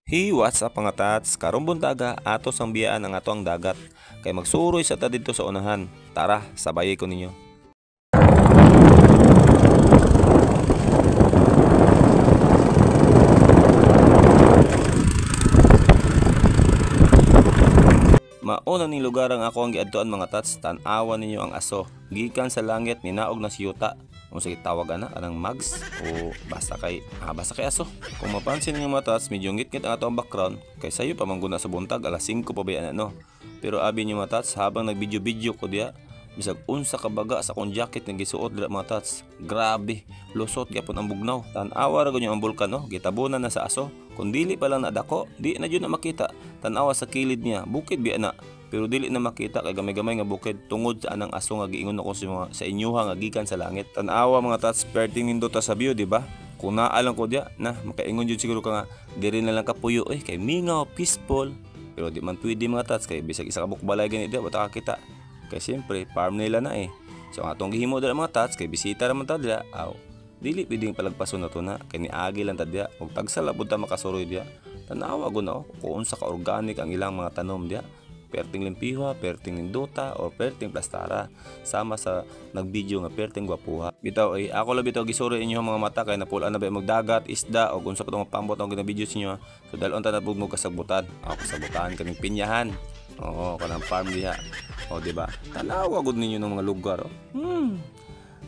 Hey, what's up mga tats? Karong buntaga ato sang biyaan ang ato ang dagat kay magsuroy sa ta didto sa unahan. Tara, sabayi ko ninyo. Mauna ning lugar ang ako ang giadtuan mga tats, tan-awa ninyo ang aso. Gikan sa langit ninaog na siyuta. Unsa gitawag ana anang mags o basta kay aso. Kung mapansin ninyo mga tats, medyo ngit-ngit ang ato ang background kay sayo pa man guna sa buntag, alas 5 pa ba ana no. Pero abi niyo mga tats, habang nagvideo-video ko diya, bisag unsa ka baga sa akong jacket nga gisuot dira mga tats. Grabe, lusot gyapon ang bugnaw. Tan-awa ra gyud ang bulkan no, gitabunan na sa aso. Kung dili pa lang nadako, di na jud na makita. Tan-awa sa kilid niya, bukid biya na. Pero dili na makita kay gamay-gamay nga bukid tungod sa anang aso nga giingon ako sa inyuha nga gikan sa langit. Tan-awa mga tats, perting nindot sa view, di ba? Kung naa lang ko diya, na makaingon jud siguro ka nga diri na lang kapuyo eh kay mingaw, peaceful. Pero di man pwede mga tats kay bisag isa ka bukbalay gani diya, wala ka kita. Kay siyempre farm nila na eh. So ang atong gihimo dira mga tats kay bisita ra man ta diya, aw dili pwedeng palagpason na to na kay niagi lang ta diya ug tagsala pud ta makasuroy diya. Tan-awa gud na oh, kung unsa ka organic ang ilang mga tanom diya. Perting limpiha, perting nindota, or perting plastara. Sama sa nagvideo nga perting gwapuha. Bitaw ay ako lang bitaw gisuroy inyo mga mata kay napulaan na ba magdagat, isda o kung sa patong pambot ang ginabideo sa inyo. So dalon ta na pud mo kasagbutan. Ako kasagbutan kaming pinyahan. Oo, kanang farm diha. O di ba? Tanawa gud ninyo ng mga lugar. Oh.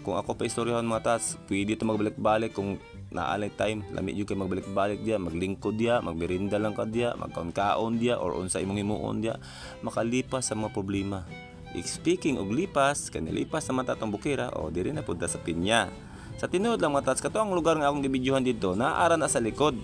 Kung ako pa istoryahan mga tats, pwede to magbalik-balik kung naalay time, lami jud kay magbalik-balik diya, maglingkod diya, magmerinda lang ka diya, magkaon-kaon diya, or unsa imong himuon diya, makalipas sa mga problema. Speaking og lipas, kanilipas naman ta atong bukira, o diri na pud ta sa pinya. Sa tinuod lang mga tats, kato ang lugar nga akong gibidyohan didto, naara na sa likod.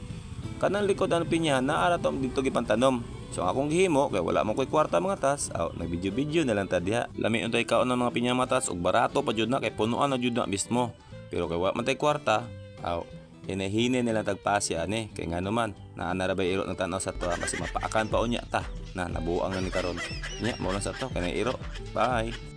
Kanang likod ang pinya, naara to didto gipantanom. So ang akong gihimo, kay wala man ko'y kwarta mga tats, aw, nagvideo-video na lang ta diha. Lami untay kaon ng mga pinya mga tats, ug barato pa jud na kay punuan na jud na mismo. Pero kay wala man tay kwarta, aw, hinahine nila tagpasya ani kay ngano man naa na ra bay iro ng tan-aw sa to, kasi mapaakan pa unya ta na nabuang na ni karon. Nya mao lang sa to kay iro. Bye.